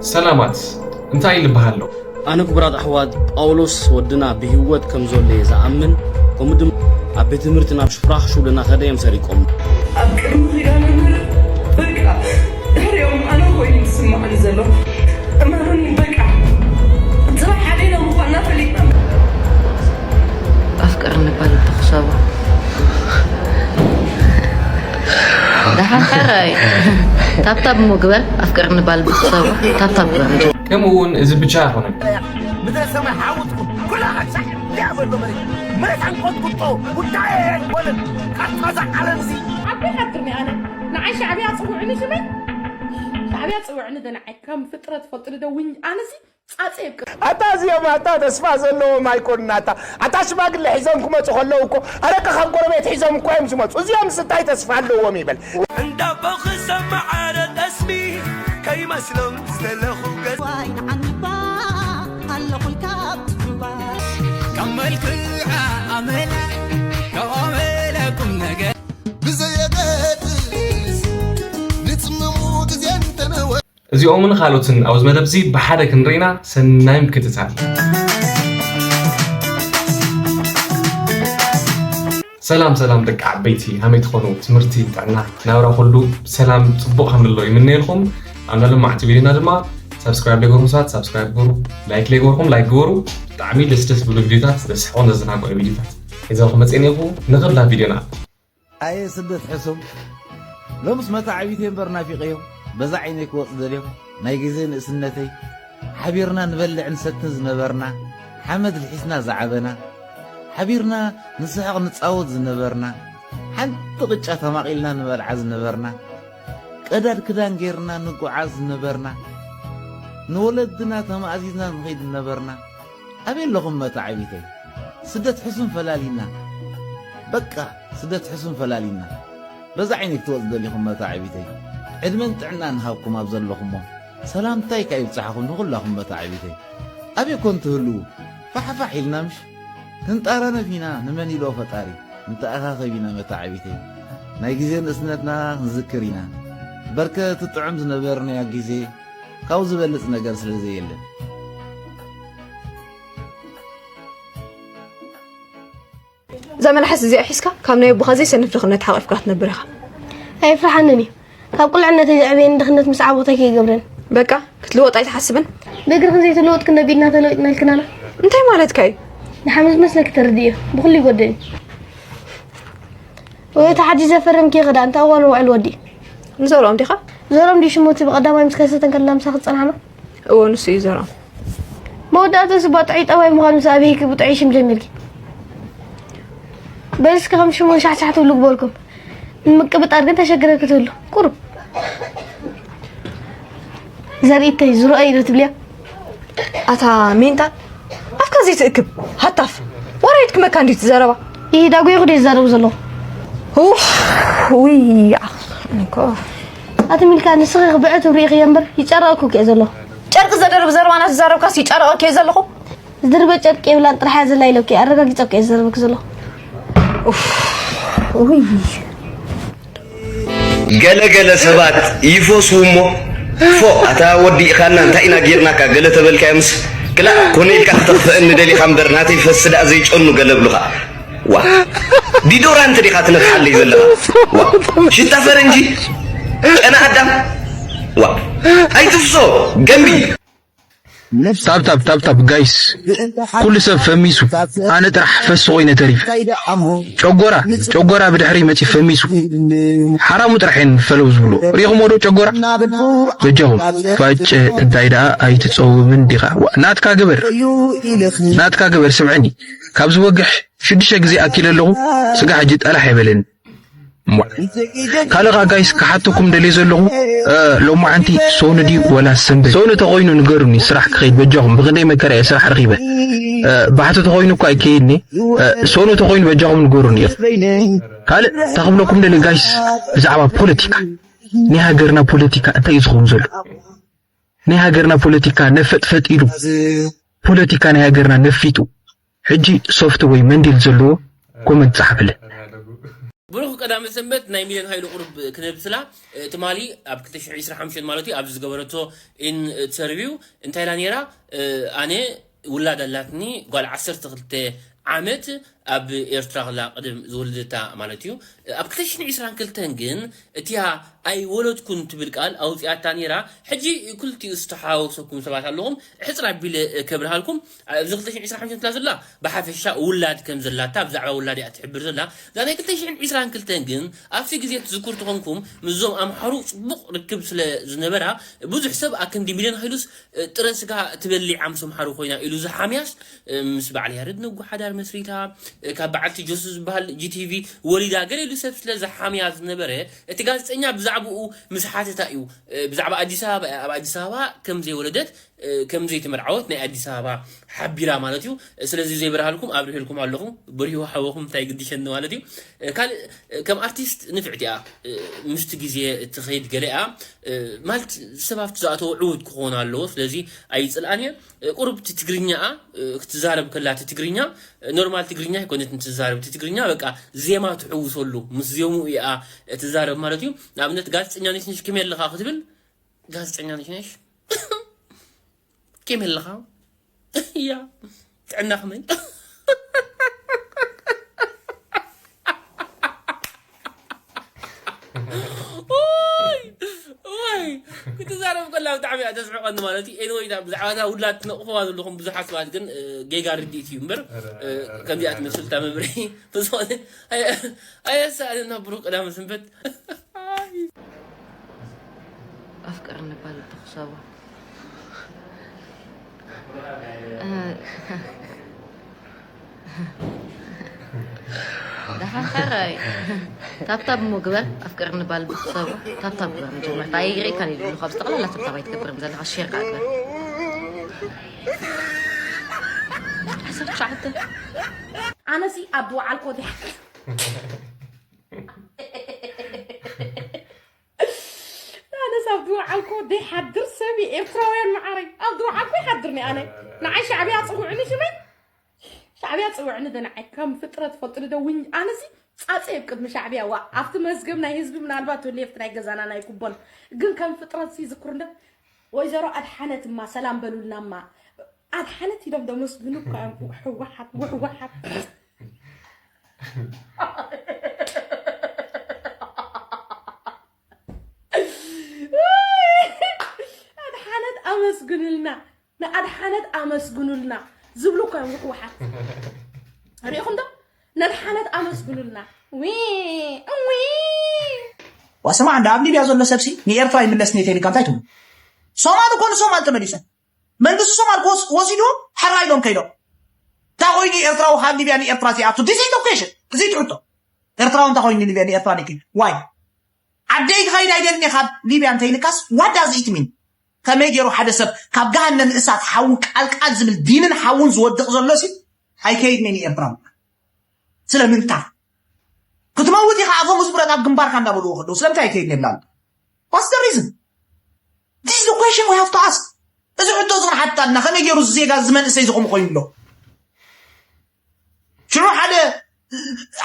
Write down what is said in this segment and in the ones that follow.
ሰላማት፣ እንታይ ንበሃሎ? ኣነ ክቡራት ኣሕዋት፣ ጳውሎስ ወድና ብህይወት ከም ዘሎ እየ ዝኣምን፣ ከምኡ ድማ ኣብ ቤት ትምህርቲ ናብ ሽኩራክ ሽውል እናኸደ እዮም ሰሪቆም። ኣብ ቅድሚ ኺዳነ ምሕረት በቃ ድሕሪኦም ኣነ ኮይኑ ዝስምዓኒ ዘሎ። እመኑኒ በቃ ጽባሕ ሓደና ምዃንና ፈሊጥና። ኣፍቅርኒ ባል ብኽሰቡ። ደሓን ሕራይ። ታብታብ እሞ ግበር፣ ኣፍቅርኒ ባል ብኽሰቡ። ታብታብ ግበር። ከምኡ እውን እዚ ብቻ ኣይኮነን። ምድረ ሰማይ ሓውትኩም ኩላ ሓሻ እንዲያ በሎ መሬት። መሬት ኣንቆጥቁጦ ጉዳይ ኣይኮነን። ቃጣዛ ዓለም እዚ ዓቢ ሓድርኒ ኣነ። ንዓይ ሻዕብያ ጽውዕኒ ሽመይ። ሻዕብያ ጽውዕኒ ደንዓይ ከም ፍጥረት ፈልጥኒ ደውኝ ኣነዚ ጻጸ የብቅዕ። ኣታ እዚኦም ኣታ ተስፋ ዘለዎም ኣይኮኑን። ኣታ ኣታ ሽማግለ ሒዞም ክመጹ ከለዉ እኮ ኣረቂ ካብ ጎረቤት ሒዞም እኮ እዮም ዝመጹ። እዚኦም እንታይ ተስፋ ኣለዎም ይበል። እንዳቦ ክሰማዕ ኣረ ጠስሚ ከይመስሎም ዝተለኹ ገጽ ዋይ ንዓንባ ኣለኹልካ ብትባ ካብ መልክዓ ኣመላ ካብ ኣመላ ቁም ነገር ብዘየገድስ ንጽምሙ ግዜ እንተነወ እዚኦምን ካልኦትን ኣብዚ መደብ እዚ ብሓደ ክንርኢና ሰናይ ምክትታል። ሰላም ሰላም ደቂ ዓበይቲ፣ ከመይ ትኾኑ? ትምህርቲ፣ ጥዕና፣ ናብራ ኩሉ ብሰላም ጽቡቕ ከም ንሎ ይምነየልኩም። ኣብ ናይ ሎማዕቲ ቪድዮና ድማ ሳብስክራይብ ለይገበርኩም ሰባት ሳብስክራይብ ግበሩ፣ ላይክ ለይገበርኩም ላይክ ግበሩ። ብጣዕሚ ደስ ደስ ዝብሉ ቪድዮታት፣ ዘስሕቑን ዘዘናግዑ ቪድዮታት ሒዘልኩም መፅኤ እኒአኹ። ንኽብላ ቪድዮና። ኣየ ስደት ሕሱም፣ ሎምስ መታዕቢተይ እምበር ናፊቐዮ። በዛ ዓይነይ ክወጽእ ደልዮም። ናይ ግዜ ንእስነተይ፣ ሓቢርና ንበልዕ ንሰትን ዝነበርና፣ ሓመድ ልሒስና ዝዓበና፣ ሓቢርና ንስሕቕ ንጻወት ዝነበርና፣ ሓንቲ ቅጫ ተማቒልና ንበልዓ ዝነበርና፣ ቀዳድ ክዳን ጌርና ንጓዓዝ ዝነበርና፣ ንወለድና ተማእዚዝና ንኸይድ ዝነበርና፣ ኣበይ ኣለኹም መታዕቢተይ? ስደት ሕሱም ፈላሊና። በቃ ስደት ሕሱም ፈላሊና። በዛ ዓይነይ ክትወጽ ደሊኹም መታዕቢተይ። ዕድመን ጥዕናን ሃብኩም ኣብ ዘለኹሞ። ሰላምታይ ከኣ ይብጽሓኹም ንኹላኹም መታዕቢተይ። ኣበይ ኮን ትህልዉ? ፋሕፋሕ ኢልና ምሽ? ክንጣራነፍ ኢና ንመን ኢሎ ፈጣሪ። ንተኣኻኸብ ኢና መታዕቢተይ። ናይ ግዜ ንእስነትና ክንዝክር ኢና። በርከ እቲ ጥዑም ዝነበርናዮ ግዜ ካብኡ ዝበልጽ ነገር ስለ ዘየለ። እዛ መልሓስ እዚኣ ሒዝካ ካብ ናይ ኣቦኻ ዘይሰንፍ ድኽነት ሓቒፍካ ክትነብር ኢኻ። ኣይፍርሓንን እዩ። ካብ ቁልዕነተይ ዘዕበየኒ ድኽነት ምስ ዓበኹ እንታይ ከይገብረኒ? በቃ፣ ክትልወጥ ኣይትሓስብን? ብእግርኽን ዘይተለወጥክን ነቢልና ተለዊጥና ኢልክናና። እንታይ ማለትካ እዩ? ንሓመድ መስለኪ ተረድእዮ። ብኹሉ ይጎደል እዩ። ወይ እቲ ሓድሽ ዘፈረምክዮ ክዳን፣ እንታይ እዋኑ ውዕል ወዲኡ? ንዘርኦም ዲኻ? ዘርኦም ድዩ ሽሙ እቲ ብቐዳማይ ምስ ከሰተ እንከለና ምሳኺ ዝጸናሕና? እወ፣ ንሱ እዩ ዘርኦም። መወዳእትኡስ ባጥዑይ ጠባይ ምዃኑ ምስ ኣበይኪ ብጥዑይ ሽም ጀሚርኪ? በል እስኪ ከም ሽሙ ሻሕሻሕ ትብሉ ግበርኩም። ንምቅብጣር ግን ተሸግረኪ ትህሉ። ቁሩብ። ዘርእተይ ዝረኣዩ ዶ ትብልያ? ኣታ ሜንታል፣ ኣፍካ ዘይትእክብ ሃታፍ። ወረ የድክመካ እንድዩ እቲ ዘረባ። ይህ ዳጎይኹ ድየ ዝዛረቡ ዘለኹ? ኡፍ፣ ውይ፣ ኣኽ፣ እኮ። ኣቲ ሚልካ፣ ንስኺ ብዕቱብ ርኢኽዮ እምበር፣ ይጨረቐኩ እኮ እየ ዘለኹ። ጨርቂ ዘደርብ ዘረባ እናተዛረብካስ ይጨረቐኪ እየ ዘለኹ? ዝድርበ ጨርቂ የብላን ጥራሕ እያ ዘላ ኢለኪ፣ ኣረጋጊፀ እኮ እየ ዝዛረበኪ ዘለኹ። ኡፍ፣ ውይ። ገለ ገለ ሰባት ይፈስዉ እሞ፣ ፎእ፣ ኣታ ወዲ ኢኻና፣ እንታይ ኢና ጌርናካ? ገለ ተበልካዮምስ፣ ክላእ፣ ኮነ ኢልካ ክተኽፍአኒ ደሊኻ እምበር፣ ናተይ ፈሲ ደኣ ዘይጨኑ ገለ ብሉኻ። ዋ፣ ዲዶራንት ዲኻ ትነፍሓለይ ዘለኻ? ዋ፣ ሽታ ፈረንጂ፣ ጨና ኣዳም። ዋ፣ ኣይትፍሶ፣ ገምቢ። ታብታብ ታብታብ ጋይስ ኩሉ ሰብ ፈሚሱ ኣነ ጥራሕ ፈሲ ኮይነ ተሪፈ ጨጎራ ጨጎራ ብድሕረይ መጺኡ ፈሚሱ ሓራሙ ጥራሕ እየን ፈለው ዝብልዎ ሪኢኹምዎ ዶ ጨጎራ በጃኹም ፋጨ እንታይ ደኣ ኣይትጸውምን ዲኻ ዋእ ናትካ ግበር ናትካ ግበር ስምዐኒ ካብዚ ወግሕ ሽዱሽተ ግዜ ኣኪለ ኣለኹ ስጋ ሕጂ ጠላሕ ኣይበለኒ እሞ ካልእ ኸኣ ጋይስ ክሓተኩም ደልየ ዘለኹ ሎማዓንቲ ሶኒ ድዩ ወላ ሰንበት ሶኒ ተኾይኑ ንገሩኒ ስራሕ ክኸይድ በጃኹም ብኽንደይ መከራ እየ ስራሕ ረኺበ ባሕቲ ተኾይኑ እኳ ኣይከይድኒ ሶኒ ተኾይኑ በጃኹም ንገሩኒ ካልእ ታኽብለኩም ደልየ ጋይስ ብዛዕባ ፖለቲካ ናይ ሃገርና ፖለቲካ እንታይ እዩ ዝኸውን ዘሎ ናይ ሃገርና ፖለቲካ ነፈጥፈጥ ኢሉ ፖለቲካ ናይ ሃገርና ነፊጡ ሕጂ ሶፍት ወይ መንዲል ዘለዎ ኮመንት ጸሓፍለን ብሩኽ ቀዳመ ሰንበት ናይ ሚልዮን ሃይሉ ቁሩብ ክነብስላ። ትማሊ ኣብ ክልተ ሽሕን ዕስራን ሓሙሽተን ማለት እዩ ኣብዚ ዝገበረቶ ኢንተርቪው እንታይ ኢላ ነይራ? ኣነ ውላድ ኣላትኒ፣ ጓል ዓሰርተ ክልተ ዓመት፣ ኣብ ኤርትራ ከላ ቅድም ዝወለደታ ማለት እዩ። ኣብ ክልተ ሽሕን ዕስራን ክልተን ግን እቲያ ኣይወለድኩን ትብል ቃል ኣውፂኣታ ነይራ። ሕጂ ክልቲኡ ዝተሓዋወሰኩም ሰባት ኣለኹም፣ ሕፅር ኣቢለ ከብርሃልኩም። ኣብዚ ክልተ ሽሕን ዕስራን ሓሙሽተን ትላ ዘላ ብሓፈሻ ውላድ ከም ዘላታ ብዛዕባ ውላድ እያ ትሕብር ዘላ። እዛ ናይ ክልተ ሽሕን ዕስራን ክልተን ግን ኣብቲ ግዜ ትዝክሩ ተኾንኩም ምስዞም ኣምሓሩ ፅቡቕ ርክብ ስለ ዝነበራ ብዙሕ ሰብ ኣክንዲ ሚልዮን ሃይሉስ ጥረ ስጋ ትበሊዕ ኣምሶም ሓሩ ኮይና ኢሉ ዝሓምያስ ምስ በዓል ያረድ ነጉ ሓዳር መስሪታ ካብ በዓልቲ ጆሱ ዝበሃል ጂቲቪ ወሊዳ ገለ ኢሉ ሰብ ስለ ዝሓምያ ዝነበረ እቲ ጋዜጠኛ ብዛዕባኡ ምስ ሓተታ እዩ ብዛዕባ ኣዲስ ኣበባ ኣብ ኣዲስ ኣበባ ከም ዘይወለደት ከም ዘይተመርዓወት ናይ ኣዲስ ኣበባ ሓቢራ ማለት እዩ። ስለዚ ዘይበርሃልኩም ኣብርህልኩም ኣለኹ። በሪሁ ሓወኹም እንታይ ግድሸኒ ማለት እዩ። ካልእ ከም ኣርቲስት ንፍዕቲ እያ። ምስቲ ግዜ እትኸይድ ገለ እያ። ማለት ሰባት ዝኣተዎ ዕዉት ክኾኑ ኣለዎ። ስለዚ ኣይፅልኣን እየ። ቁሩብ እቲ ትግርኛኣ ክትዛረብ ከላ እቲ ትግርኛ ኖርማል ትግርኛ ኣይኮነትን ትዛረብ። እቲ ትግርኛ በቃ ዜማ ትሕውሰሉ ምስ ዜምኡ እያ ትዛረብ ማለት እዩ። ንኣብነት ጋዜጠኛ ነሽነሽ ከመይ ኣለኻ ክትብል ጋዜጠኛ ነሽነሽ ከመይ ኣለኻ? እያ ጥዕና ከመይ? ኦይ ኦይ ክትዛረብ ከላ ብጣዕሚ እያ ተስሕቐኒ ማለት እዩ። ኤኒወይ ብዛዕባ እዛ ውላድ ትነቕፍዋ ዘለኹም ብዙሓት ሰባት ግን ጌጋ ርድኢት እዩ እምበር ከምዚኣ ትመስል እታ መምርሒ ብዝኾነ ኣየሳእልና ብሩክ ቀዳመ ሰንበት። ኣፍቅር ንባል ብትኽሰቦ ደሓን ሕራይ ታብታብ እሞ ግበር ኣፍቅር ንባል ብትኽሰቦ ታብታብ ግበር መጀመርታ ኣይሪእካን እዩ ካብ ዝጠቕላላ ታብታብ ኣይትገብርም ዘለኻ ሼር ከዓ ግበር ዓሰርተ ትሽዓተ ኣነሲ ኣብ ድወዓልኮ ድያ ኣነስ ኣብ ድወዓልኮ ዘይሓድር ሰብ እዩ ኤርትራውያን መዓረይ ኣብ ድወዓልኮ ይሓድርኒ ኣነ ንዓይ ሻዕብያ ፅውዕኒ ሽመይ ሻዕብያ ፅውዕኒ ደ ንዓይ ከም ፍጥረት ፈልጥኒ ደ ውኝ ኣነሲ ፃፀ የብ ቅድሚ ሻዕብያ ዋ ኣብቲ መዝገብ ናይ ህዝቢ ምናልባት ትህሉ የብቲ ናይ ገዛና ናይ ኩቦን ግን ከም ፍጥረት ሲ ዝክሩ እንደ ወይዘሮ ኣድሓነት እማ ሰላም በሉልና እማ ኣድሓነት ኢሎም ደመስግኑ እኮ እዮም ህወሓት ህወሓት ኣድሓነት ኣመስግኑልና ንኣድሓነት ኣመስግኑልና ዝብሉ እኮ እዮም ህወሓት ሪኢኹም ዶ ነድሓነት ኣመስግኑልና ዊ እዊ ዋስማ እንዳ ኣብ ሊብያ ዘሎ ሰብሲ ንኤርትራ ይምለስ ኔተ ኢልካ እንታይ ትብሉ ሶማል እኮ ንሶማል ተመሊሶም መንግስቲ ሶማል ወሲድዎም ሕራይ ኢሎም ከይዶም እንታይ ኮይኑ ኤርትራዊ ካብ ሊብያ ንኤርትራ ዘይኣቱ this is the question እዚ ትሕቶ ኤርትራዊ እንታይ ኮይኑ ሊብያ ንኤርትራ ንኪ ዋይ ዓደይ ክኸይድ ኣይደልን እየ ካብ ሊብያ እንተይልካስ what does it mean ከመይ ገይሩ ሓደ ሰብ ካብ ገሃነም እሳት ሓዊ ቃልቃል ዝብል ዲንን ሓውን ዝወድቕ ዘሎ ሲ ኣይከይድን እየ ንኤርትራ ስለምንታይ ክትመውት ኢኻ ኣፈሙዝ ብረት ኣብ ግንባርካ እንዳበልዎ ከለዉ ስለምንታይ ኣይከይድን የብላሉ What's the reason? This is the question we have to ask. እዚ ሕቶ እዚ ክንሓትት ኣለና። ከመይ ገይሩ እዚ ዜጋ እዚ መንእሰይ እዚ ከምኡ ኮይኑ ኣሎ? ሽዑ ሓደ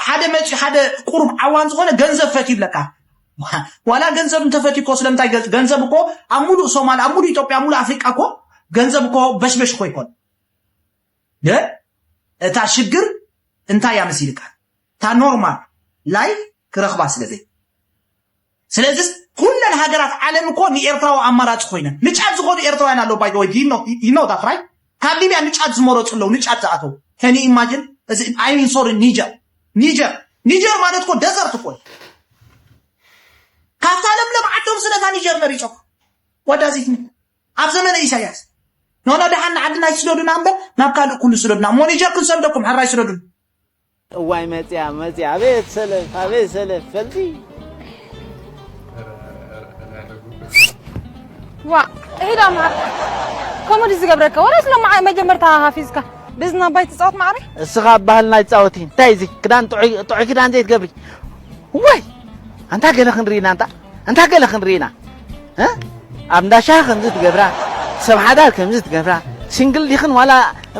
ሓደ መፂኡ ሓደ ቁሩብ ዓዋን ዝኾነ ገንዘብ ፈትዩ ይብለካ። ዋላ ገንዘብ እንተፈትዩ እኮ ስለምንታይ ገንዘብ እኮ ኣብ ሙሉእ ሶማል ኣብ ሙሉእ ኢትዮጵያ ኣብ ሙሉእ ኣፍሪቃ እኮ ገንዘብ እኮ በሽበሽ እኮ ይኮን። ግን እታ ሽግር እንታይ እያ መሲልካ? እታ ኖርማል ላይፍ ክረኽባ ስለዘይ ስለዚስ ኩለን ሃገራት ዓለም እኮ ንኤርትራዊ ኣማራፂ ኮይነን ንጫት ዝኾኑ ኤርትራውያን ኣለዉ ባይ ወይ ይኖ ዳት ራይ ካብ ሊብያ ንጫት ዝመረፁ ኣለዉ ንጫት ዝኣተዉ ከኒ ኢማጅን እዚ ኣይሚን ሶሪ ኒጀር ኒጀር ኒጀር ማለት እኮ ደዘርት እኮ ካብታ ለምለም ዓዶም ስለታ ኒጀር መሪፆም ወዳዚት ኣብ ዘመነ ኢሳያስ ኖኖ ደሓን ንዓድና ይስደዱና እምበር ናብ ካልእ ኩሉ ስደዱና እሞ ኒጀር ክንሰደኩም ሕራይ ስደዱን እዋይ መፅያ መፅያ ኣቤት ሰለፍ ኣቤት ሰለፍ ፈልፂ ዋ እሂዳ ማር ከምኡ ድዩ ዝገብረካ ወላስ ሎማዓ መጀመርታ ሃፊዝካ ብዝና ኣባይ ትፃወት ማዕረይ እስኻ ኣብ ባህልና ይፃወት እዩ እንታይ እዚ ክዳን ጥዑይ ክዳን ዘይትገብሪ ወይ ኣንታ ገለ ክንርኢና ኣንታ ኣንታ ገለ ክንርኢና ኣብ እንዳሻ ከምዚ ትገብራ ሰብ ሓዳር ከምዚ ትገብራ ሲንግል ዲኽን ዋላ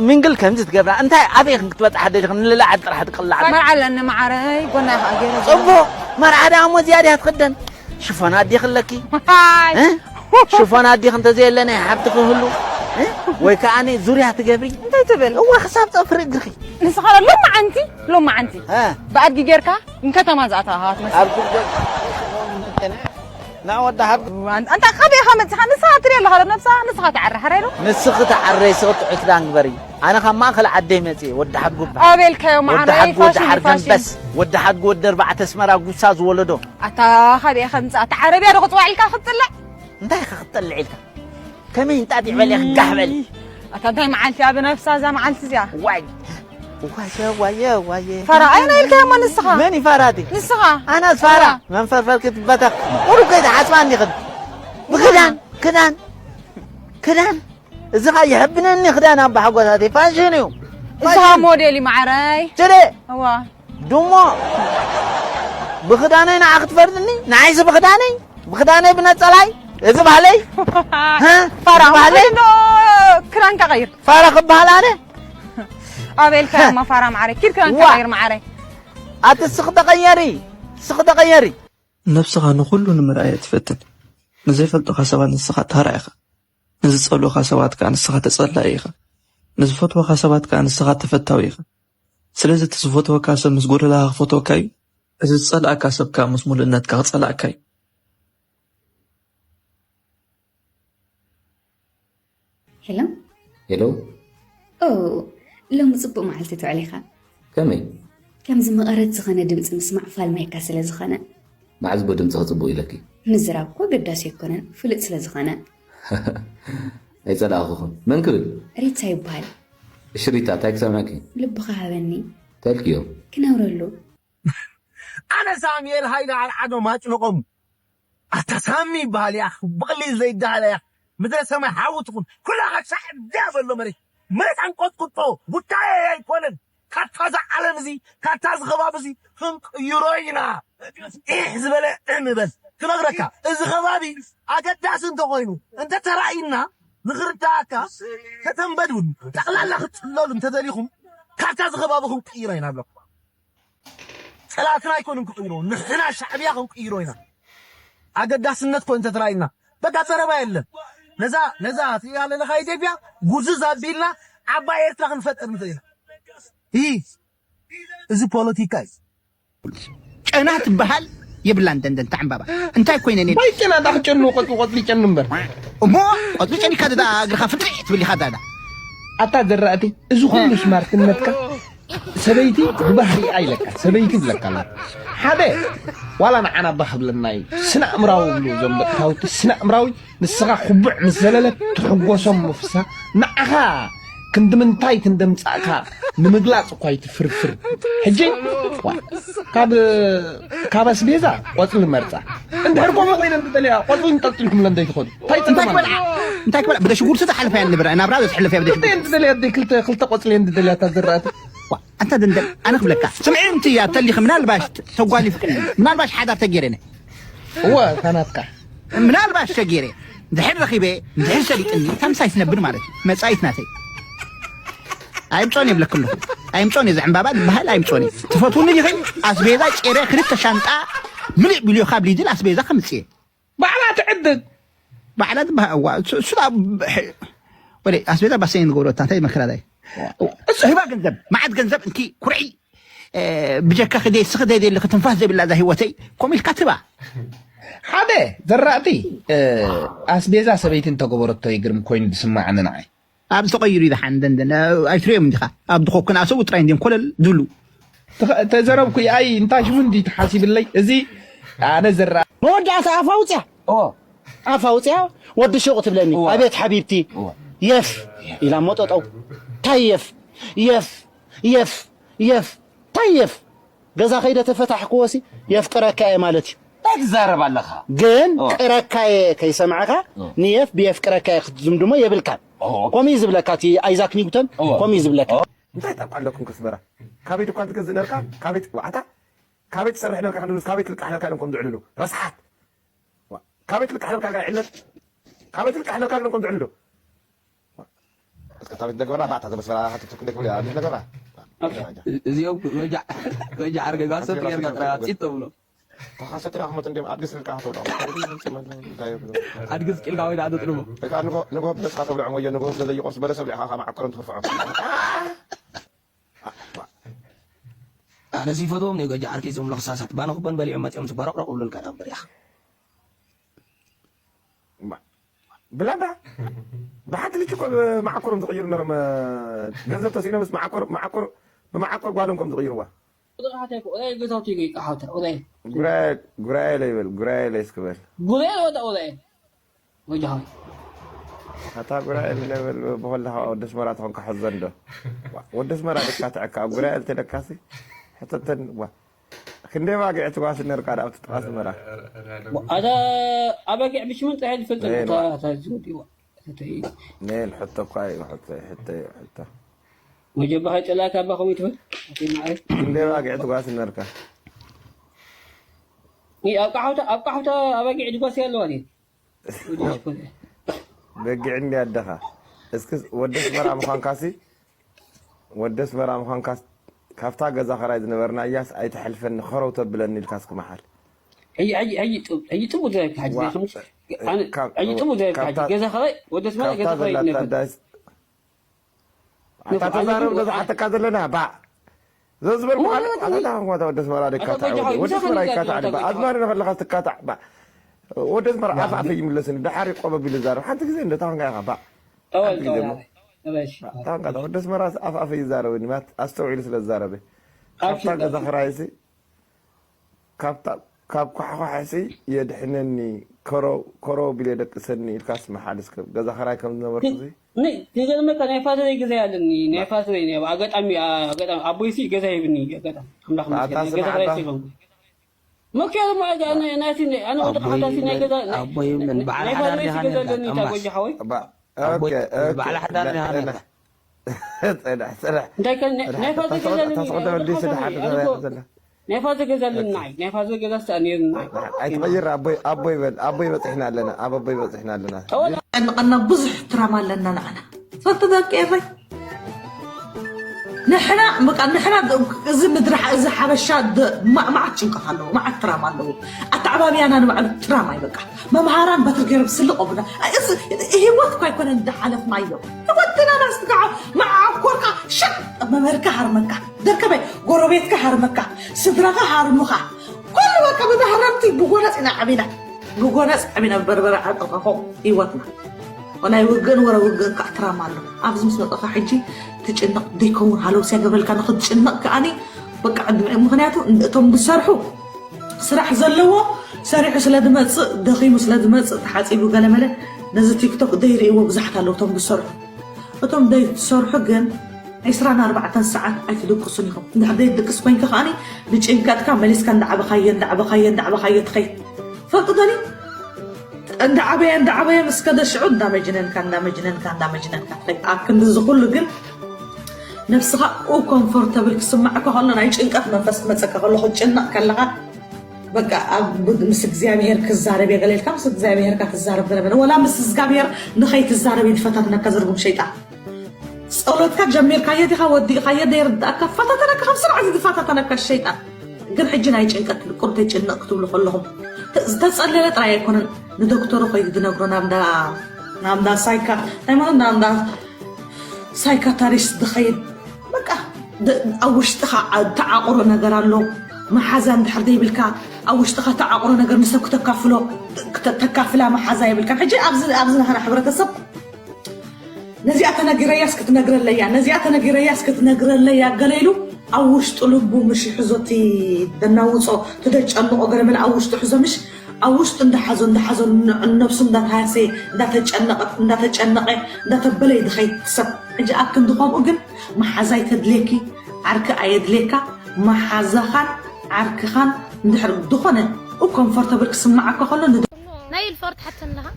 ሚንግል ከምዚ ትገብራ እንታይ ኣበይ ኽን ክትበጽሓ ደሊኽን ንልላዓል ጥራሕ ትቅላዕ። መርዓ ኣለኒ መዓረይ ጎና ይኸዓ ገይረ። ጽቡቕ። መርዓ ደኣ እሞ እዚኣ ድያ ትኽደን? ሽፎን ኣዲኽ ኣለኪ። ሽፎን ኣዲኽ እንተዘየለ ናይ ሓብቲ ክህሉ ወይ ከዓ ዙርያ ትገብሪ እንታይ ትብል? እዋ ክሳብ ፀፍሪ እግርኺ ንስኻ ሎማዓንቲ ሎማዓንቲ ብኣድጊ ጌርካ ንከተማ ዝኣተኻ ትመስል። ናብ ወዲ ሓድ ኣንታ ካበይ ኢኻ መፂኻ ንስኻ ትሪኦ ኣለኻ ዶ ነብሳ ንስኻ ትዓሪ ሓራይ ዶ ንስኺ ትዓረይ ስኺ ትዑት ዳን ግበሪ ኣነ ካብ ማእኸል ዓደይ መፅየ ወዲ ሓድጉ በሃል ኣበልካዮ ወዲ ማዕረይ ሓድጉ ወዲ ፋሽን ሓርገን ፋሽን በስ ወዲ ሓድጉ ወዲ ኣርባዕተ ኣስመራ ጉሳ ዝወለዶ ኣታ ካበይ ኢኻ ምፃ እታ ዓረብያ ዶ ክፅዋዕ ኢልካ ክትፅልዕ እንታይ ኢኻ ክትጠልዕ ኢልካ ከመይ እንጣጢዕ በል ኢኺ ጋሕ በል ኣታ እንታይ መዓልቲ እያ ብነብሳ እዛ መዓልቲ እዚኣ ዋይ ዋየ ዋየ ዋየ ፋራ ኣይና ኢልካዮ እማ ንስኻ መን እዩ ፋራ እቲ ንስኻ ኣናስ ፋራ መንፈርፈር ክትበተኽ ቁሩብ ከይትሓስባኒ ኽን ብክዳን ክዳን ክዳን እዚ ኸ ይሕብነኒ ክዳን ኣባ ሓጎሳተይ ፋሽን እዩ እዚ ኸ ሞዴል እዩ ማዓረይ ችደ እዋ ድሞ ብኽዳነይ ንዓ ክትፈርድኒ ንዓይሲ ብኽዳነይ ብኽዳነይ ብነፀላይ እዚ ባህለይ ፋራ ባህለይ ክዳንካ ቀይር ፋራ ክበሃል ኣነ ኣበልካ እማ ፋራ ማዓረይ ኪድ ክዳንካ ቀይር ማዓረይ ኣቲ ስኽ ተቐየሪ ስኽ ተቐየሪ ነብስኻ ንኹሉ ንምርኣይ ኣይትፈትን። ንዘይፈልጡኻ ሰባት ንስኻ ተራ ኢኻ። ንዝጸልኡኻ ሰባት ከኣ ንስኻ ተጸላኢ ኢኻ። ንዝፈትወኻ ሰባት ከኣ ንስኻ ተፈታዊ ኢኻ። ስለዚ እቲ ዝፈትወካ ሰብ ምስ ጎደለኻ ክፈትወካ እዩ። እዚ ዝጸልኣካ ሰብ ከኣ ምስ ምሉእነትካ ክጸልኣካ እዩ። ሄሎ ሄሎ ኦ ሎሚ ጽቡቕ መዓልቲ ትውዕል ኢኻ ከመይ ከምዚ መቐረት ዝኾነ ድምጺ ምስማዕ ፋልማይካ ስለ ዝኾነ መዓዝ ቦ ድምጽኺ ጽቡቕ ኢለኪ ምዝራብ እኮ ኣገዳሲ ኣይኮነን ፍሉጥ ስለ ዝኾነ ኣይጸላእኹኹን መን ክብል ሪታ ይበሃል እሺ ሪታ እንታይ ክሰምዐኪ ልብኻ ሃበኒ ተልክዮ ክነብረሉ ኣነ ሳሙኤል ሃይለ ኣርዓዶም ኣጭንቖም ኣታ ሳሚ ይበሃል ያኽ ብቕሊ ዘይዳሃለ ያኽ ምድረ ሰማይ ሓዊ ትኹን ኩላኻ ሻዕ ድያ ዘሎ መሬት መሬት ኣንቆጥቁጦ ጉዳየ ኣይኮነን ካብታ እዛ ዓለም እዚ ካብታ እዚ ከባቢ እዚ ክንቅይሮ ኢና ኢሕ ዝበለ እም በል ክነግረካ እዚ ከባቢ ኣገዳሲ እንተኾይኑ እንተተራእዩና ንኽርዳእካ ከተንበድውን ጠቕላላ ክትፅለሉ እንተደሊኹም ካብታ እዚ ከባቢ ክንቅይሮ ኢና ኣለኩ ፀላእትና ኣይኮኑን ክቕይሮ ንሕና ሻዕብያ ክንቅይሮ ኢና ኣገዳስነት ኮ እንተተራእዩና በቃ ዘረባ የለን ነዛ ነዛ ትሪኣ ኣለኻ ኢትዮጵያ ጉዝዝ ኣቢልና ዓባይ ኤርትራ ክንፈጥር ንኽእል ኢና ይህ እዚ ፖለቲካ እዩ ጨና ትበሃል የብላን ደንደን ታዕምባባ እንታይ ኮይነ ኔ ባይ ጨና ዳኽ ጨኑ ቆጽሊ ቆጽሊ ጨኑ እምበር እሞ ቆጽሊ ጨኒካ ደዳ እግርኻ ፍጥሪ ትብል ኢኻ ዳዳ ኣታ ዘራእቲ እዚ ኩሉ ስማርትነትካ ሰበይቲ ብባህሪ ኣይለካ ሰበይቲ ብለካ ኣሎ ሓደ ዋላ ንዓና ባህ ብለና እዩ ስነ ኣእምራዊ ብሉ እዞም ደቂ ታውቲ ስነ ኣእምራዊ ንስኻ ኩቡዕ ምስ ዘለለ ትሕጎሶም ምፍሳ ንዓኻ ክንዲ ምንታይ ክንደምጻእካ ንምግላጽ እኳ ይትፍርፍር ሕጂ ካብ ካብ ኣስቤዛ ቆጽሊ መርጻ እንድሕር ከምኡ ኮይነ እንተደልያ ቆጽሊ እንጠልጢልኩም ለንደይ ትኸዱ እንታይ እንታይ ጽንተማ ክበልዓ እንታይ ክበልዓ ብደ ሽጉርቲ ተሓልፈያ ንብረ ናብራ ዘትሕልፈያ ብደ ሽጉርቲ እንተደልያ ደይ ክልተ ክልተ ቆጽሊ እንድደልያ እታ ዝራእቲ ኣንተ ደንደን ኣነ ክብለካ ስምዒ እንቲ ኣተሊኺ ምናልባሽ ተጓሊፍክኒ ምናልባሽ ሓዳር ተጌረነ እወ እታ ናትካ ምናልባሽ ሸጊረ ድሕር ረኺበ ድሕር ሰሊጥኒ እታ ምሳይ ትነብር ማለት እዩ መጻኢት ናተይ ኣይምጾን የብለክ ኣለኹ ኣይምጾን እየ ዘዕምባባ ዝበሃል ኣይምጾን ትፈትውኒ ዲኺ ኣስቤዛ ጨረ ክልተ ሻንጣ ምልእ ቢልዮ ካብ ሊድል ኣስቤዛ ከምጽእ ባዕላ ትዕድግ ባዕላ ዝበሃል እዋ እሱ ወደ ኣስቤዛ ባሰይ ንገብሮ እንታይ መከራዳይ እሱ ሂባ ገንዘብ መዓት ገንዘብ እንኪ ኩርዒ ብጀካ ክደይ ስኽ ደይ ደሊ ክትንፋስ ዘይብላ እዛ ህይወተይ ኮም ኢልካ ትባ ሓደ ዘራእቲ ኣስቤዛ ሰበይቲ እንተገበረቶ ይግርም ኮይኑ ዝስማዓኒ ንዓይ ኣብዚ ተቐይሩ እዩ ዝሓን ደንደን ኣይትሪኦም እንዲኻ ኣብ ድኾኩን ኣሰቡ ጥራይ እንዲም ኮለል ዝብሉ ተዘረብኩ ኣይ እንታይ ሽሙ እንዲ ተሓሲብለይ እዚ ኣነ ዘራ መወዳእታ ኣፋ ውፅያ ኣፋ ውፅያ ወዲ ሹቕ ትብለኒ ኣቤት ሓቢብቲ የፍ ኢላ ሞጠጠው ታይ የፍ የፍ የፍ የፍ ታይ የፍ ገዛ ከይደ ተፈታሕክዎ ሲ የፍቅረካ እየ ማለት እዩ እንታይ ትዛረብ ኣለኻ ግን ቅረካ እየ ከይሰማዕካ ንየፍ ብየፍቅረካ እየ ክትዝምድሞ የብልካን ከምኡ እዩ ዝብለካ እቲ ኣይዛክ ኒውተን ከምኡ እዩ ዝብለካ እንታይ ጠብ ኣለኩም ከስበራ ካበይ ድኳን ትገዝእ ነርካ ካበይ ዋዕታ ካበይ ትሰርሕ ነርካ ክንድምስ ካበይ ትልቃሕ ነርካ ኢሎም ከም ዝዕልሉ ረስሓት ካበይ ትልቃሕ ነርካ ጋር ዕለት ካበይ ትልቃሕ ነርካ ኢሎም ከም ዝዕልሉ ቀጣ ቤት ደግበራ ባታ ዘበስበራ ሃቱ ትኩ ደግበራ ቤት ነገራ እዚኦም ወጃዕ ወጃዕ ኣርገጋ ሰብ ጌርካ ጥራይ ኣጽይት ተብሎ ተኻሰት ራህመት እንደም ኣዲስ ልቃ ተብሎ ኣድግዝ ቂልካ ወይ ዳኣ ተጥልሞ እካ ንጎ ንጎ ብደስካ ተብሎ ወየ ንጎ ስለዘይቆርስ በለሰብ ሊኻ ከማዕከሮም ትፍርፍዖም ኣነ ሲፈትዎም ናይ ገጃ ዓርከይ ዞም ለኽሳሳት ባነ ክበን በሊዖም መፂኦም ዝበረቕረቕ ብሉልካ ዳም በሪኻ ብላዳ ብሓንቲ ልጅ እኮ መዓኮሮም ዝቕይሩ ነሮም ገንዘብ ተሲኢኖምስ መዓኮር መዓኮር ብመዓኮር ጓሎም ከም ዝቕይርዋ ቁጥር ሓተይ እኮ ኦይ ገዛውቲ ይገይ ቃሓውታ ኦይ ጉራኤ ጉራኤ ለይ በል ጉራኤ ለይ እስክበል ጉራኤ ወዳ ኦይ ወጃሃ ኣታ ጉራኤ ለይ በል ብኸላ ወዲ ኣስመራ ትኾንካ ሕዘን ዶ ወዲ ኣስመራ ደካ ትዕካ ኣብ ጉራኤ ልተደካሲ ሕተተን ዋ ክንደይ ባጊዕ ትጓሲ ነርካ ዳ ኣብቲ ጥቓ ኣስመራ ኣታ ኣበጊዕ ብሽምን ጥራይ ዝፈልጥ ኣታ ዝወዲዋ ነል ሕቶ እኳ እዩ ሕቶ ሕቶ እዩ ሕቶ መጀባ ከይጠላካ ኣባ ከምኡ ትብል ኣቲ ማዓይ ክንደይ ባጊዕ ትጓሲ ነርካ ይህ ኣብ ቃሕውታ ኣብ ቃሕውታ ኣባጊዕ ድጓስ ያለዋ ድየ በጊዕ እንዲ ኣደኻ እስኪ ወዲ ኣስመራ ምዃንካሲ ወዲ ኣስመራ ምዃንካ ካብታ ገዛ ኸራይ ዝነበርና እያስ ኣይትሐልፈኒ ኸረው ተብለኒ ኢልካ እስኪ መሓል ሕጂ ሕጂ ሕጂ ጥቡ ሕጂ ጥቡ ዘረብካ ሕጂ ዋ፣ ዘይኮንሽ ካብ- ሕጂ ጥቡ ዘረብካ ሕጂ ካብታ- ገዛ ኸራይ ወዲ ኣስመራ ገዛ ካብታ ኸራይ ዘላታ ነበር ዳይስ ኣታ ንፉዕ፣ ተዛረብ ኣነ ግን- ዝሓተካ ዘለና ባ ዘዝበልኩ እሞ ኣነ ኣታ ኣታ ግን- ታንኳ ወዲ ኣስመራ ኣታ ደካታ ጎጃ ሓወይ፣ ወዲ ኣስመራ ምሳኻ ይካታ ንዛረብ ባ ኣታ ጎጃ ኣዝማሪ ንኸለኻ ትካታ ባ ወዲ ኣስመራ ኣፍ ኣፈ ይምለስኒ ድሓር ቆበብ ኢሉ ዛረብ ሓንቲ ግዜ እንደ ታንካ ኢኻ ባ ጠወል ሓንቲ ጠወል ግዜ ኣበይ ኣበይ እሺ ታንካ ወዲ ኣስመራ ኣፍ ኣፈ ይዛረብኒ ማት ኣስተውዒሉ ስለ ዝዛረበ ካብታ ኣብሽር ገዛ ኸራይሲ ካብታ ካብ ኳሕኳሕሲ የድሕነኒ ከሮ ከሮ ቢለ ደቅሰኒ ኢልካስ መሓል እስከ ገዛ ኸራይ ከም ዝነበርኩ ዚ ን ዝገርመካ ናይ ፋዘረይ ገዛ ያለኒ ናይ ፋዘረይ ናይ ኣጋጣሚ ኣጋጣሚ ኣቦይሲ ገዛ ይብኒ ኣጋጣሚ ኣምላኽ ኣታ መስገን ስምዓ ገዛ ኸራይ ኣታ ሲሎም መኪያ ድማ ናቲ ኣነ ወደ ሓታሲ ናይ ገዛ ኣቦይ ምን በዓል ሓዳር ዲኻ ገዛ ነርካ ኣለኒ ጠማዕ ታጎጃ ሓወይ ባ ኦኬ ኦኬ በዓል ሓዳር ዲኻ ነርካ እንታይ ከ ናይ ፋዘር ገዛ ኣለኒ ተስቆደ ወልዲሲ ድሓር ዘላ ናይ ፋዘር ገዛ ኣለኒ ንዓይ ናይ ፋዘር ገዛ ስተኣ ነይሩ ንዓይ ኣይትቐይር ኣቦይ ኣቦይ በል ኣቦይ በፂሕና ኣለና ኣብ ኣቦይ በፂሕና ኣለና ቀንቐና ብዙሕ ትራማ ኣለና ንዓና ፈልቲ ደቂ ኤረይ ንሕና በቃ ንሕና እዚ ምድሪ እዚ ሓበሻ ማዕማዓት ጭንቀት ኣለዎ ማዓት ትራማ ኣለዎ ኣተዓባብያና ንባዕሉ ትራማ እዩ በቃ መምሃራን በትር ገይሮም ስልቆምና እዚ ህይወት እኳ ኣይኮነን ዝሓለፍናዮ ህይወትና ናስትካ መዓኮርካ ሸጥ መምህርካ ሃርመካ ደርከበ ጎረቤትካ ሃርመካ ስድራኻ ሃርሙኻ ኩሉ በቃ ብባህረምቲ ብጎነፅ ኢና ዓቢና ብጎነፅ ዓቢና ብበርበረ ዓጠቐኾም ህይወትና ናይ ውግእን ወረ ውግእን ከዓ ትራማ ኣሎ ኣብዚ ምስ መጠኻ ሕጂ ትጭነቕ ደይከውን ሃለው ሲያገብረልካ ንክትጭነቕ ከኣኒ በቃ ዕድመ ምክንያቱ እቶም ዝሰርሑ ስራሕ ዘለዎ ሰሪሑ ስለ ዝመፅእ ደኺሙ ስለ ዝመፅእ ተሓፂቡ ገለመለ ነዚ ቲክቶክ ዘይርእይዎ ብዙሓት ኣለዉ እቶም ዝሰርሑ እቶም ዘይትሰርሑ ግን ዕስራን ኣርባዕተን ሰዓት ኣይትድቅሱን ኢኹም እንድሕር ዘይትድቅስ ኮይንካ ከዓኒ ብጭንቀትካ መሊስካ እንዳዓበኻዮ እንዳዓበኻዮ እንዳዓበኻዮ ትኸይድ ፈልጡ ደኒ እንዳዓበየ እንዳዓበየ ምስ ከደ ሽዑ እንዳመጅነንካ እንዳመጅነንካ እንዳመጅነንካ ትኸይድ ኣብ ክንዲ እዚ ኩሉ ግን ነብስኻ ኮምፎርተብል ክስማዕካ ከሎ ናይ ጭንቀት መንፈስ ክመፀካ ከሎ ክትጭነቕ ከለኻ በቃ ኣብ ምስ እግዚኣብሔር ክዛረብ እየ ገለልካ ምስ እግዚኣብሔርካ ትዛረብ ገለበለ ወላ ምስ እግዚኣብሔር ንኸይትዛረብ እዩ ዝፈታትነካ ዝርጉም ሸይጣን ጸሎትካ ጀሚርካዮ ዲኻ ወዲእኻዮ ዘይርዳእካ ፈታተነካ ከም ስርዓት ዝፈታተነካ ሸይጣን ግን ሕጂ ናይ ጭንቀት ቁርተይ ጭንቕ ክትብሉ ከለኹም ዝተጸለለ ጥራይ ኣይኮነን ንዶክተሩ ከይዱ ዝነግሮ ናብዳ ናብዳ ሳይካ ናይ ማለት ናብዳ ሳይካታሪስት ዝኸይድ በቃ ኣብ ውሽጥኻ ተዓቑሮ ነገር ኣሎ መሓዛ እንድሕር ዘይብልካ ኣብ ውሽጥኻ ተዓቑሮ ነገር ንሰብ ክተካፍሎ ተካፍላ መሓዛ የብልካን ሕጂ ኣብዚ ናህና ሕብረተሰብ ነዚኣ ተነጊረያስ ክትነግረለያ ነዚኣ ተነጊረያስ ክትነግረለያ ገለ ኢሉ ኣብ ውሽጡ ልቡ ምሽ ሕዞ እቲ ደናውፆ ትደጨንቆ ገለመለ ኣብ ውሽጡ ሕዞ ምሽ ኣብ ውሽጡ እንዳሓዞ እንዳሓዞ ነብሱ እንዳተሃሰየ እንዳተጨነቀት እንዳተጨነቀ እንዳተበለ ይድኸይ ሰብ ሕጂ ኣብ ክንዲ ከምኡ ግን መሓዛይ ተድልየኪ ዓርኪ ኣየድልየካ መሓዛኻን ዓርክኻን እንድሕር ዝኾነ ኮምፎርተብል ክስማዓካ ከሎ ናይ ኢልፎርት ሓተን ኣለኻ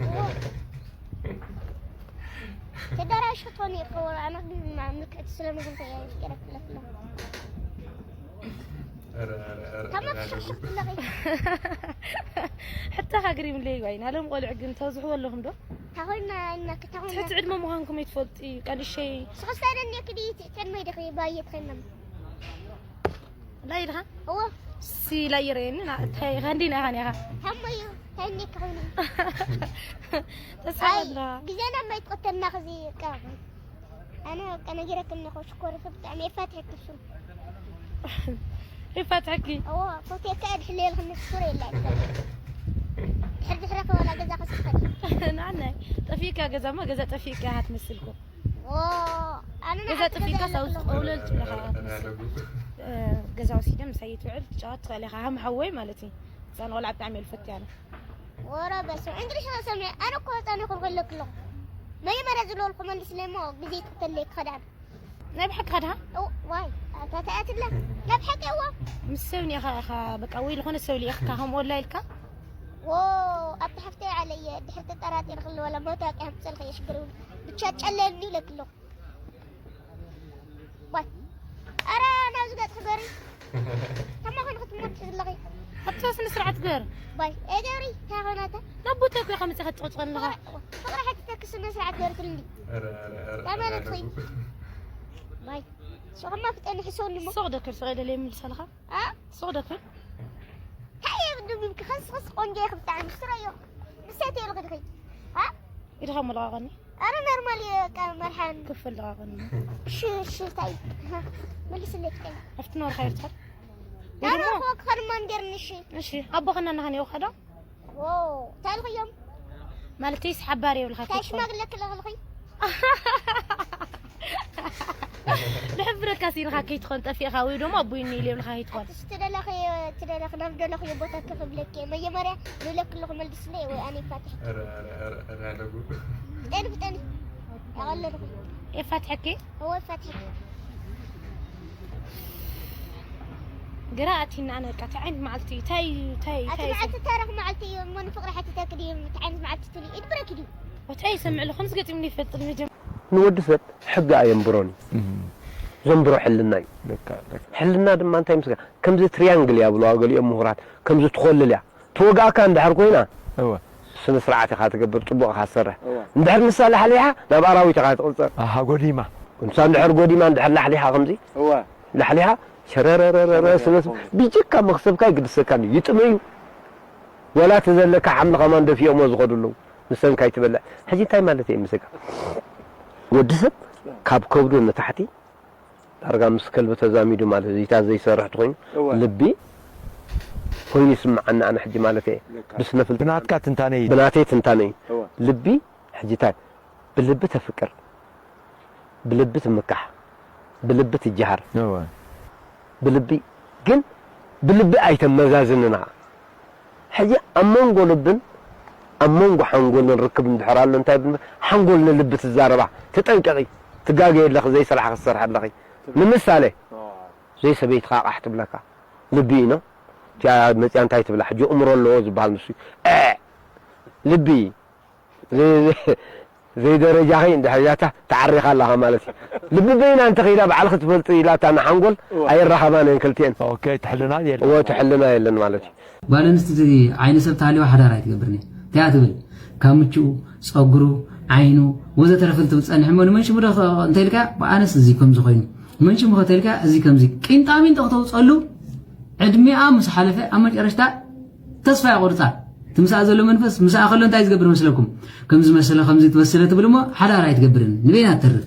ተደራሽ ክትኾን ይኸውን ኣነ ግን ምልክዕቲ ስለምኾንኩ እያ ይፍቀረክለት ኣለኹ ካብ መፍሻ ክሸፍትለኺ ሕታኻ ግሪምለይ ጓይ ናሎም ቆልዑ ግን ተብዝሕዎ ኣለኹም ዶ ታኾይና እናክ ታኾይና ትሕቲ ዕድመ ምዃንኩም ኣይትፈልጡ ቀንሸይ ስኽስታይነ እኔ ክዲ ትዕድመ ይደኺ ባየት ኸይናም ላይ ድኻ እዎ ሲ ላይ ይረየኒ ና እንታይ ኸንዲ ና ኸን ያኻ ታሞ እዩ ታይኔ ከኾይኑ ተስፋ ኣይ ኣለዋ ግዜና ማይትቆተልና ኸዚ ቃ ኣነ በቃ ነጊረክኒ ኸ ሽኮር ብጣዕሚ የፋትሐኪ እሱ ይፋትሐኪ እዎ ፎቴካ ድሕልየልክኒ ሽኮር የላ ድሕር ድሕረ ከወላ ገዛ ከስክፈል ንዓናይ ጠፊእካ ገዛማ ገዛ ጠፊእካ ኢኻ ትመስልኩ ኣነ ገዛ ጠፊእካ ሳውዝ ቆውለል ትብለኻ ኢኻ ትመስል ገዛ ወሲደ ምሳይ ትውዕል ትጫወት ትኽእል ኢኻ ሃም ሓወይ ማለት እዩ ህፃን ቆልዓ ብጣዕሚ እየ ዝፈትያ ኣነ ወረ በስመ እንግሊሽ ሰሚዐ ኣነ እኮ ህፃን ይኹን ከለኩ ኣለኹ መጀመርያ ዝለወልኩ መልስለይ እሞ ግዜ ይጥተለይ ክኸዳን ናይ ብሓቂ ኸድሃ ዋይ ኣታ ተኣትለ ናብ ሓቂ እዋ ምስ ሰብ ኒኻ ኢኻ በቃ ወይ ዝኾነ ሰብ ሊኢኽካ ከምኡ ወላ ኢልካ ዎ ኣብቲ ሓፍተይ ዓለየ ድሕር ተጠራጢር ክልወላ ሞታ ቂያ ምፀልኸ የሽግር ብቻ ጨለየልኒ ይብለክ ኣለኹ ዋይ ኣረ ናብዚ ገፅ ሕገሪ ከማኸን ክትሞት ኣለኺ ኣብታ ስነ ስርዓት ገር ባይ ኤገሪ ታኾናታ ናብ ቦታ እኮ ኢኻ መፅኻ ትጨቕጭቐኒ ኣለኻ ፍቕሪ ሓቲተክ ስነ ስርዓት ገርክልኒ ታመነት ኸይ ባይ ሶኸማ ፍጠኒ ሕሰውኒ ሞ ሶቕ ደክር ሶቕ ደለ የምልሰልኻ ኣ ሶቕ ደክር እንታይ የብድም ክኸስኸስ ቆንጆ ይኽብጣዕኒ ስረዮ ምሰት የልኽድኺ ኣ ኢድኻ መለቓቐኒ ኣረ ኖርማል እዩ በቃ መርሓን ክፍል ለቓቐኒ እሺ እሺ እንታይ መልስለይ ፍጠኒ ኣብቲ ነበርካ ይርትሐል ናበርኮ ክኸድማ እንዲርኒ እሺ እሺ ኣቦኸና ናኸን የውኸዶ ዎ እንታይ ኢልኽዮም ማለተይስ ሓባር የብልካ እንታይ ሽማግለ ክለኽልኺ ንሕብረካ ሲልካ ከይትኾን ጠፊእኻ ወይ ደሞ ኣቦይኒ ኢለ የብልካ ከይትኾን ትደለኺ ትደለኺ ናብ ደለኽዮ ቦታ ክኽብለኪ መጀመርያ ንብለክለኹ መልስለይ ወይ ኣነ ይፋትሕ ጠኒ ብጠኒ ያቐለልኹ የፋትሐኪ እወ ይፋትሕ ግራ ኣቲና ኣነ በቃ እንታይ ዓይነት መዓልቲ እዩ እንታይ እንታይ እንታይ እዩ መዓልቲ ታረኽ መዓልቲ እዩ እሞ ንፍቕሪ ሓቲተክ ድዩ እንታይ ዓይነት መዓልቲ ትብሊ ኢድ ብረክ ድዩ እንታይ ይሰምዕ ኣለኹ ከምዚ ገጢሙኒ ይፈልጥ መጀመ ንወዲ ሰብ ሕጊ ኣየንብሮን እዩ ዘንብሮ ሕልና እዩ ልካ ልካ ሕልና ድማ እንታይ ምስጋ ከምዚ ትሪያንግል እያ ብለዋ ገሊኦም ምሁራት ከምዚ ትኾልል እያ ተወጋእካ እንድሕር ኮይና እወ ስነ ስርዓት ኢኻ ትገብር ፅቡቅ ኢኻ ትሰርሕ እወ። እንድሕር ንሳ ላሕሊሓ ናብ ኣራዊት ኢኻ ትቕፅር ኣሃ ጎዲማ ንሳ እንድሕር ጎዲማ እንድሕር ላሕሊሓ ከምዚ እወ ላሕሊሓ ሸረረረረ ስለዚ ብጀካ መኽሰብካ ይግድሰካ እዩ ይጥመ እዩ ወላ እቲ ዘለካ ሓምሊ ከማን ደፊኦሞ ዝኸዱ ኣለዉ ንሰንካ ይትበልዕ ሕጂ እንታይ ማለት እየ ምስካ ወዲ ሰብ ካብ ከብዱ ንታሕቲ ዳርጋ ምስ ከልቢ ተዛሚዱ ማለት እዩ እታ ዘይሰርሕ ትኾይኑ እወ። ልቢ ኮይኑ ይስምዓኒ ኣነ ሕጂ ማለት እየ ልካ። ብስነ ፍልጠት ብናትካ ትንታነ እዩ ብናተይ ትንታነ እዩ እወ። ልቢ ሕጂ እንታይ ብልቢ ተፍቅር ብልቢ ትምካሕ ብልቢ ትጀሃር እወ ብልቢ ግን ብልቢ ኣይተመዛዝንና ሕጂ ኣብ መንጎ ልብን ኣብ መንጎ ሓንጎልን ርክብ እንድሕር ኣሎ እንታይ ብል ሓንጎል ንልቢ ትዛረባ ተጠንቀቂ ትጋገየ ኣለኺ ዘይስራሕ ክትሰርሕ ኣለኺ ንምሳሌ ዘይሰበይትኻ ቃሕ ትብለካ ልቢ ኢኖ እቲኣ መፅያ እንታይ ትብላ ሕጂ እምሮ ኣለዎ ዝበሃል ንሱ እ ልቢ ዘይደረጃኺ እንድሕር ኢላታ ተዓሪኻ ኣለኻ ማለት እዩ ልቢ በይና እንተኸይዳ ባዕልኺ ትፈልጢ ኢላታ ንሓንጎል ኣይራኸባን እየን ክልቲአን ኦኬ ትሕልና የለ እዎ ትሕልና የለን ማለት እዩ ጓል ኣንስተይቲ ዓይኒ ሰብ ተሃልዋ ሓዳር ኣይትገብርን እያ እንታይ ትብል ካብ ምችኡ ፀጉሩ ዓይኑ ወዘተረፈ እንትብል ፀንሕ እሞ ንመን ሽሙ ዶ እንተ ኢልካ ኣነስ እዚ ከምዚ ኮይኑ መን ሽሙ ከተልካ እዚ ከምዚ ቂንጣሚንጦ ክተውፀሉ ዕድሚኣ ምስ ሓለፈ ኣብ መጨረሽታ ተስፋ የቑርፃ እቲ ምስኣ ዘሎ መንፈስ ምስኣ ከሎ እንታይ ዝገብር መስለኩም ከምዚ መሰለ ከምዚ ትመስለ ትብል እሞ ሓዳር ኣይትገብርን ንበይና ትተርፍ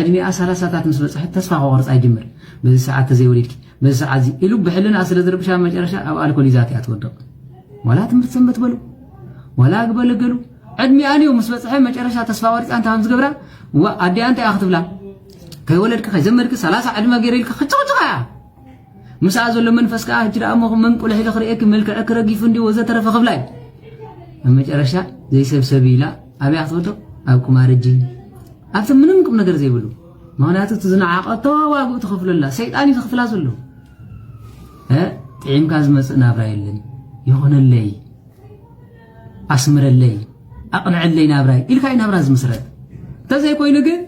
ዕድሚኣ ሰላሳታት ምስ በፅሐት ተስፋ ክቆርፃ ይጅምር በዚ ሰዓት ተዘይወሊድኪ በዚ ሰዓት እዚ ኢሉ ብሕልንኣ ስለ ዝርብሻ መጨረሻ ኣብ ኣልኮል ይዛት እያ ትወድቕ ዋላ ትምህርቲ ሰንበት በሉ ዋላ ግበለገሉ ዕድሚኣን እዩ ምስ በፅሐ መጨረሻ ተስፋ ቆሪፃ እንታይ ከም ዝገብራ ዋ ኣዲኣ እንታይ እያ ክትብላ ከይወለድኪ ከይዘመድኪ ሰላሳ ዕድመ ገይረ ኢልካ ክጭቕጭቓ እያ ምስኣ ዘሎ መንፈስ ከዓ ሕጂ ደኣ እሞ መንቁልሕ ኢለ ክርእየኪ መልክዐኪ ረጊፉ እንዲ ወዘተረፈ ክብላ እዩ ኣብ መጨረሻ ዘይሰብሰብ ኢላ ኣበይ ክትወድቕ ኣብ ቁማር እጂ ኣብቲ ምንም ቁም ነገር ዘይብሉ ምኽንያቱ እቲ ዝነዓቐቶ ዋግኡ ትኸፍለላ ሰይጣን እዩ ዝኽፍላ ዘሎ ጥዒምካ ዝመፅእ ናብራ የለን ይኹነለይ ኣስምረለይ ኣቕንዐለይ ናብራይ ኢልካ እዩ ናብራ ዝምስረት እንተዘይኮይኑ ግን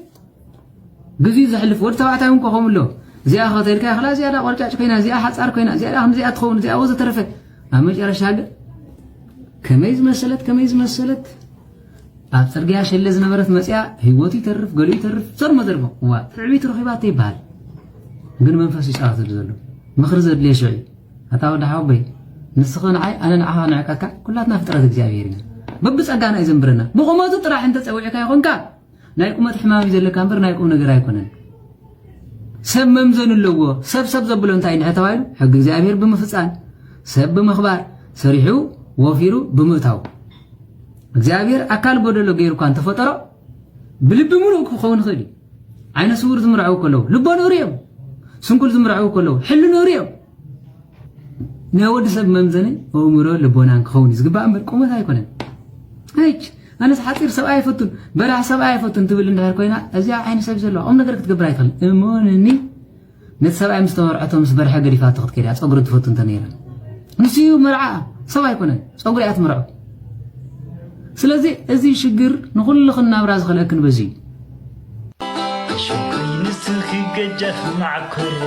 ግዜኡ ዘሕልፍ ወዲ ተባዕታይ እውን ኮኸም ኣሎ እዚኣ ከተልካ ይኽላ እዚኣ ዳ ቆርጫጭ ኮይና እዚኣ ሓፃር ኮይና እዚኣ ዳ ከምዚኣ ትኸውን እዚኣ ወዘተረፈ ኣብ መጨረሻ ግን ከመይ ዝመሰለት ከመይ ዝመሰለት ኣብ ጽርግያ ሸለ ዝነበረት መጽያ ህይወቱ ይተርፍ፣ ገሉ ይተርፍ፣ ዘርሞ ዘርሞ። እዋ፣ ትዕቢት ረኺባቶ ይበሃል። ግን መንፈስ እዩ ጻወት ዘሎ። ምኽሪ ዘድልዮ ሽዑ እዩ። ኣታ ወዲ ሓወቦይ፣ ንስኻ ንዓይ፣ ኣነ ንዓኻ ንዕቀካ፣ ኩላትና ፍጥረት እግዚኣብሔር ኢና። በብጸጋና እዩ ዘንብረና። ብቑመቱ ጥራሕ እንተ ጸዊዕካ ይኾንካ፣ ናይ ቁመት ሕማም እዩ ዘለካ እምበር ናይ ቁም ነገር ኣይኮነን። ሰብ መምዘኑ ኣለዎ። ሰብ ሰብ ዘብሎ እንታይ እንድሕር ተባሂሉ፣ ሕጊ እግዚኣብሔር ብምፍጻም፣ ሰብ ብምኽባር፣ ሰሪሑ ወፊሩ ብምእታው። እግዚኣብሔር ኣካል ጎደሎ ገይሩ እኳ እንተፈጠሮ፣ ብልቢ ምሉእ ክኸውን ይኽእል እዩ። ዓይነ ስውር ዝምርዐው ከለዉ፣ ልቦ ንእሩ እዮም። ስንኩል ዝምርዐው ከለዉ፣ ሕሉ ንእሩ እዮም። ናይ ወዲ ሰብ መምዘኒ ኣእምሮ ልቦናን ክኸውን እዩ ዝግባእ እምበር ቁመት ኣይኮነን። ኣይች፣ ኣነስ ሓፂር ሰብኣይ ኣይፈቱን፣ በላሕ ሰብኣይ ኣይፈቱን ትብል እንድሕር ኮይና፣ እዚኣ ዓይኒ ሰብ ዘለዋ ቁም ነገር ክትገብር ኣይትኽእልን። እመንኒ፣ ነቲ ሰብኣይ ምስ ተመርዐቶ ምስ በርሐ ገዲፋቶ ክትከይድ እያ፣ ፀጉሪ ትፈቱ እንተ ነይራ። ንሱ እዩ መርዓ፣ ሰብ ኣይኮነን፣ ፀጉሪ እያ ትምርዖ። ስለዚ እዚ ሽግር ንኹልኽን ናብራ ዝኸልአክን በዚ እዩ። ኣሽንኳይ ንስኺ ገጃፍ ማዕኮርያ፣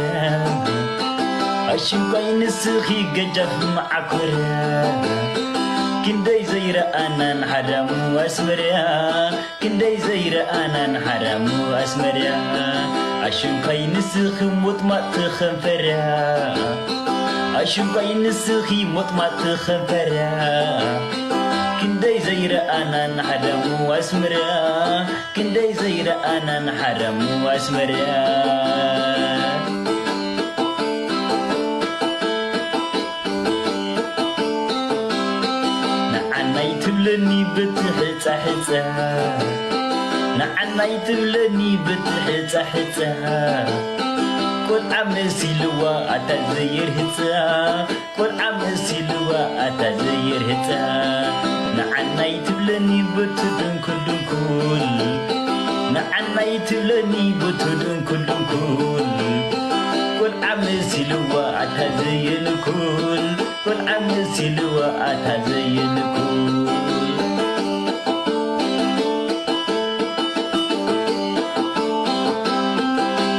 ኣሽንኳይ ንስኺ ገጃፍ ማዕኮርያ፣ ክንደይ ዘይረኣናን ሓዳሙ ኣስመርያ፣ ክንደይ ዘይረኣናን ሓዳሙ ኣስመርያ። ኣሽንኳይ ንስኺ ሞጥማጥቲ ከንፈርያ፣ ኣሽንኳይ ንስኺ ሞጥማጥቲ ከንፈርያ፣ ክንደይ ዘይረኣናን ሓዳሙ ኣስመርያ፣ ክንደይ ዘይረኣናን ሓዳሙ ኣስመርያ። ንዓናይ ትብለኒ በቲ ሕጻ ሕጻ፣ ንዓናይ ትብለኒ በቲ ሕጻ ሕጻ፣ ቆልዓ መሲልዋ ኣታ ዘየርህጻ፣ ቆልዓ መሲልዋ ኣታ ዘየርህጻ፣ ንዓናይ ትብለኒ በቲ ድንኩል ድንኩል፣ ንዓናይ ትብለኒ በቲ ድንኩል ድንኩል፣ ቆልዓ መሲልዋ ኣታ ዘየንኩል፣ ቆልዓ መሲልዋ ኣታ ዘየንኩል።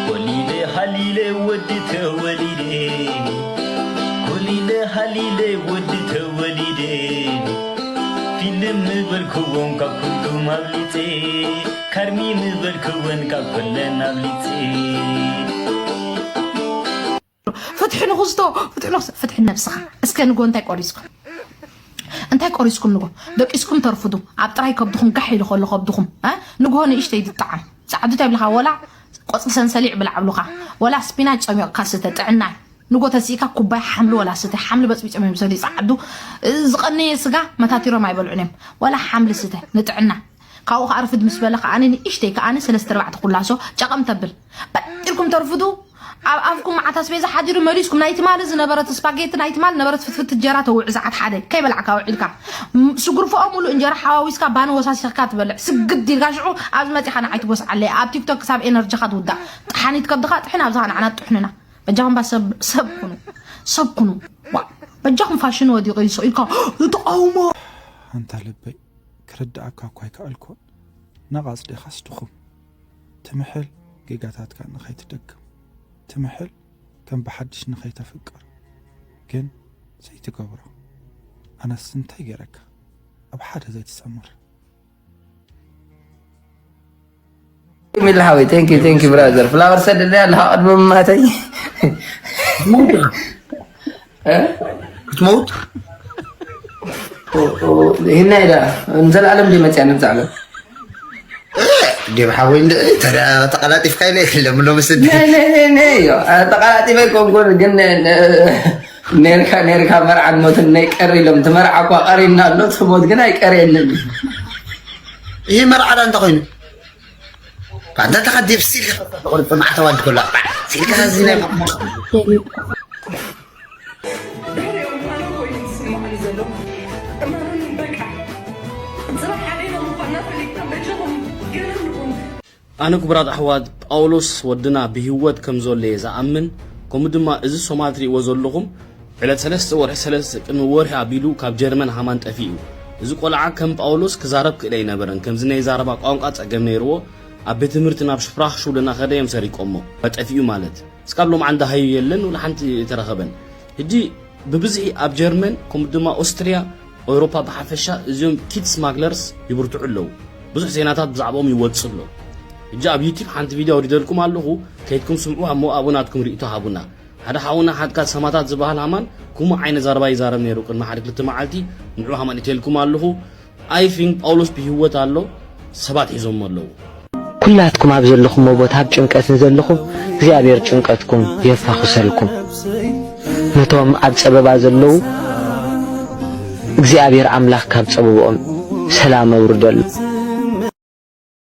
ኮሊለ ሃሊለ ወዲ ተወሊደ፣ ኮሊለ ሃሊለ ወዲ ተወሊደ፣ ፊልም ምበልክዎም ካብ ኩሉም ኣብሊፀ፣ ካርሚ ምበልክወን ካብ ኩለን ኣብሊፀ። ፍትሒ ንኽስቶ፣ ፍትሒ ንኽስቶ፣ ፍትሒ ነብስኻ። እስከ ንጎ እንታይ ቆሪስኩም? እንታይ ቆሪስኩም ንጎ? ደቂስኩም ተርፍዱ። ኣብ ጥራይ ከብድኹም ጋሕ ኢሉ ከሎ ከብድኹም፣ እ? ንግሆ ንእሽተይ ዝጠዓም። ጻዕዱ እንታይ ይብልኻ? ወላ ቆጽሊ ሰንሰሊዕ ብላዕ ብሉኻ። ወላ ስፒናች ጸሚቕካ ስተ፣ ጥዕናይ። ንጎ ተሲእካ ኩባይ ሓምሊ ወላ ስተ። ሓምሊ በጽቢጾም እዮም ዝሰትዩ ጻዕዱ። ዝቐነየ ስጋ መታቲሮም ኣይበልዑን እዮም። ወላ ሓምሊ ስተ፣ ንጥዕና። ካብኡ ከኣ ርፍድ ምስ በለ ከኣ ንእሽተይ ከኣ ሰለስተ ኣርባዕተ ኩላሶ ጨቐም ተብል። በጢርኩም ተርፍዱ። ኣብ ኣፍኩም መዓት ኣስቤዛ ሓዲሩ መሊስኩም። ናይ ትማሊ ዝነበረት ስፓጌቲ፣ ናይ ትማሊ ነበረት ፍትፍት እንጀራ ተውዕዝ ዓት ሓደ ከይበላዕካ ውዒልካ። ም-፣ ስጉርፎኦ ሙሉእ እንጀራ ሓዋዊስካ ባኒ ወሳሲኽካ ትበልዕ። ስግድ ኢልካ ሽዑ ኣብዚ መጺኻ ንዓይ ትጎስዓለይ። ኣብ ቲክቶክ ክሳብ ኤነርጂኻ ትውዳእ። ጠሓኒት ከብድኻ ጥሕን ኣብዝኻ ንዓና ጥሕኑና። በጃኹም ባ ሰብ፣ ሰብ ኩኑ። ሰብ ኩኑ። ዋ፣ በጃኹም ፋሽን ወዲቑ እዩ ስቕ ኢልካ ተቃውሞ። ኣንታ ልበይ፣ ክርድኣካ እኳ ኣይከኣልኩን። ነቓጽ ዲኻስ ድኹም? ትምሕል ጌጋታትካ ንኸይትደግም። ትምሕል ከም ብሓድሽ ንኸይተፍቅር። ግን ዘይትገብሮ። ኣነስ እንታይ ገይረካ? ኣብ ሓደ ዘይትሰምር። ሚሊ ሓወይ፣ thank you፣ thank you ብራዘር። ፍላወር ሰደለይ ኣለኻ ቅድሚ ምማተይ። እ? ክትመውት? ኦ፣ ኦ፣ ይህና ኢዳ። ንዘለዓለም ድዩ መጽያ ንብዛዕለም? እ፣ ዲብ ሓወይ እንደ፣ ተዳ-፣ ተቐላጢፍካ ኢለ የለም፣ ሎምስ እንደ። ነ፣ ነ፣ ነ፣ ነ፣ ዮ። አ፣ ተቐላጢፈ ኣይኮንኩን፣ ግን ነ-፣ ነ-፣ ኔርካ፣ ኔርካ መርዓን ሞትን ናይ ቀሪ ኢሎም። እቲ መርዓ እኳ ቀሪና ኣሎ፣ እቲ ሞት ግን ኣይቀርየንን። ይሄ መርዓ ዳ እንተ ኮይኑ? ባንዳ ተኸዲብ ሲል ተቆርጥ ማዕተዋ እንድኮላ። ሲል ከዚ ናይ ድሕሪኦም ኣነ ኮይኑ ዝስምዓኒ ዘሎ። እመኑኒ፣ በቃ። ጽባሕ ሓደይ ንምዃንና ፈሊጥና፣ በጃኹም ገና ንኹን። ኣነ ክቡራት ኣሕዋት፣ ጳውሎስ ወድና ብህይወት ከም ዘሎ እየ ዝኣምን። ከምኡ ድማ እዚ ሶማል ትርእይዎ ዘለኹም ዕለት ሰለስተ ወርሒ ሰለስተ ቅድሚ ወርሒ ኣቢሉ ካብ ጀርመን ሃማን ጠፊኡ እዩ። እዚ ቆልዓ ከም ጳውሎስ ክዛረብ ክእል ኣይነበረን። ከምዚ ናይ ዛረባ ቋንቋ ጸገም ነይርዎ። ኣብ ቤት ትምህርቲ ናብ ሽፕራኽሹል እናኸደ እዮም ሰሪቆሞ። ጠፊኡ ማለት። እስካብ ሎምዓንቲ ደሃዩ የለን፣ ወላ ሓንቲ ኣይተረኸበን። ሕጂ ብብዝሒ ኣብ ጀርመን፣ ከምኡ ድማ ኦስትርያ፣ ኤውሮፓ ብሓፈሻ እዚኦም ኪድ ስማግለርስ ይብርትዑ ኣለዉ። ብዙሕ ዜናታት ብዛዕባኦም ይወጽእ ኣሎ። ሕጂ ኣብ ዩቲብ ሓንቲ ቪድዮ ኣውሪደልኩም ኣለኹ፣ ከይድኩም ስምዑ፣ ኣብ ኣብኡ ናትኩም ርእይቶ ሃቡና። ሓደ ሓውና ሓድካ ሰማታት ዝበሃል ሃማን፣ ከምኡ ዓይነት ዘረባ ይዛረብ ነይሩ ቅድሚ ሓደ ክልተ መዓልቲ። ንዑ ሃማን እትየልኩም ኣለኹ። I think ጳውሎስ ብህይወት ኣሎ፣ ሰባት ሒዞሞ ኣለዉ። ኩላትኩም ኣብ ዘለኹምዎ ቦታ ኣብ ጭንቀት ንዘለኹም እግዚኣብሔር ጭንቀትኩም የፋኹሰልኩም። ነቶም ኣብ ጸበባ ዘለዉ እግዚኣብሔር ኣምላኽ ካብ ጸበብኦም ሰላም ኣውርደሉ።